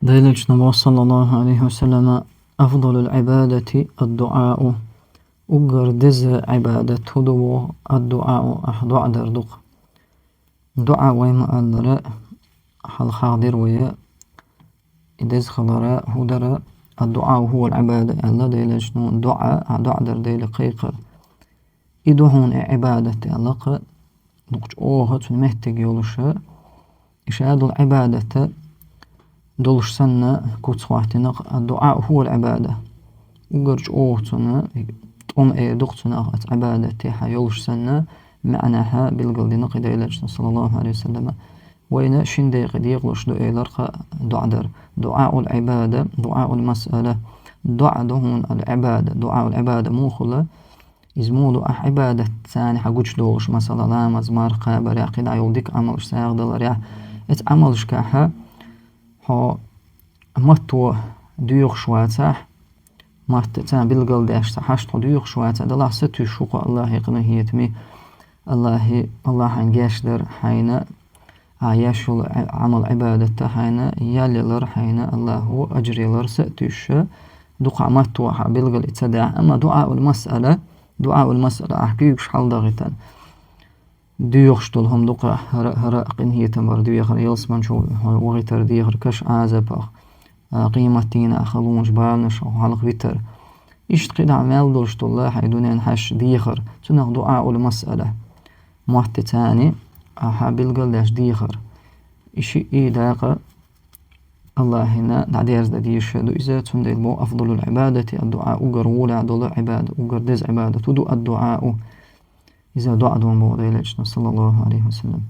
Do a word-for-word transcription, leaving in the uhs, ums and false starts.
Делачна ва саллаллаху алейхи ва саллама: «Афдалул ибадати ад-дуау». Уггар деза ибадат хӀу ду боху, ад-дуау, ахь дуӀа дар ду-кх. ДуӀа вай ма-аллара, хьалха хьахдира вай, и деза хилара хӀу дара, ад-дуау хӀувал ибада аьлла, Делачна дуӀа, ахь дуӀа дар Дела кхайкхар. И ду хьуна и ибадат аьлла-кх, дукха чӀогӀа цуьнан меттиг йолуша, и ша долу ибадата долуш санна куц хӀоттина-кх, ад-дуау хӀувал ибада. Уггар чӀогӀа цунна тӀом эр ду-кх цунах, оцу ибадатехьа йолуш санна, маьӀнехьа билгалдина-кх и Делачна, саллаллаху алейхи ва саллама. Вайна шина декъе декъалуш ду элира-кх дуӀа дар. Дуаул ибада, дуаул масъала. ДуӀа ду хьуна ал-ибада. Дуаул ибада муха хуьлу? Иза муха ду? Ахь ибадат царна хьан гучудолуш, масала, ламаз, марха кхабарехь, кхидӀа йолу дика Ӏамалш сагӀа даларехь. Эцу Ӏамалшкахьа хьо матто доьхуш вацахь, матта царна билгалдеш цхьа хьашт хьо доьхуш вацахь, делахь сатуьйсуш ву-кх хьо Аллахье къинхетаме. Аллахье, Аллахь хьайна гечдар, хьайна ахь еш йолу Ӏамал-Ӏибадатта хьайна ял ялар, хьайна Аллахьо ажр ялар сатуьйсуша, дукха матто хьан билгал и ца дахь. Амма дуаул масъала, дуаул масъала ахь куьйгаш хьаладахийтина, доьхуш долу хӀума ду-кх, хӀара, хӀара къинхетам бар дехар, ялсамани чу вахийтар дехар, каш Ӏазапах, а, къематдийнахь халонаш, баланаш хьалха витар. Иштта кхидӀа мел долуш долу хьайн дуьненан хьаьш дехар, цунах дуаул масъала. Мотти царна ахьа билгалдеш дехар. И шиъ и дакъа Аллахьина дӀадерзадан дезаш ду иза, цундела боху: «Афдалул ибадати ад-дуа», уггар гӀолехь долу Ӏибада, уггар деза Ӏибадат хӀу ду? Ад-дуау. Иза дуӀа ду боху Делачна, саллаллаху алейхи ва саллам.